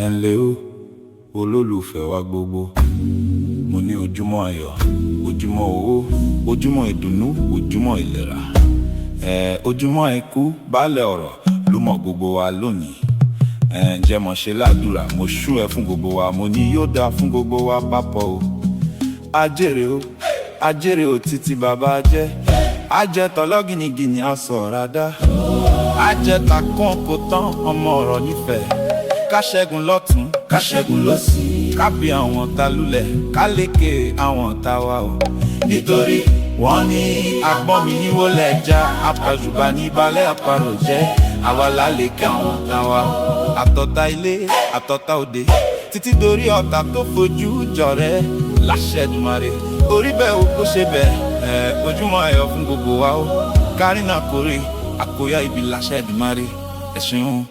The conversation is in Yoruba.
Ẹ ǹlẹ́ o, olólùfẹ́ wa gbogbo. Mo ní ojúmọ́ ayọ̀, ojúmọ́ owó, ojúmọ́ ìdùnnú, ojúmọ́ ìlera. Ojúmọ́ àìkú, baálẹ̀ ọ̀rọ̀ ló mọ̀ gbogbo wa lónìí. Ǹjẹ́ mo ṣe ládùrá, mo ṣú ẹ fún gbogbo wa, mo ní yóò dáa fún gbogbo wa papọ̀ o. Ajére o, ajére o títí bàbá jẹ́. Ajẹ́ tọ́lọ́ gìnìgìnì aṣọ ọ̀rá. Ajẹ́ takán kò tán ọmọ ọ̀rọ̀ nífẹ̀ẹ́. Ká ṣẹ́gun lọ́tún, ká ṣẹ́gun lọ́sì. Ká bí àwọn ọ̀tá lulẹ̀, ká lékè àwọn ọ̀tá wa o. Nítorí wọ́n ní agbọ́n mi ní wọlé ẹja, apàjùbà ní balẹ̀ àparò jẹ́. Àwa la lékè àwọn ọ̀tá wa. Àtọ̀tá ilé, àtọ̀tá òde, títí dorí ọ̀tá tó fojú jọrẹ. Láṣẹ Èdùmàrè, orí bẹ́ẹ̀ o kó ṣe bẹ́ẹ̀. Ojúmọ́ ayọ̀ fún gbogbo wa o. Kárínà kórè, àkóyá ibi láṣẹ Èdùmàrè. Ẹ ṣeun.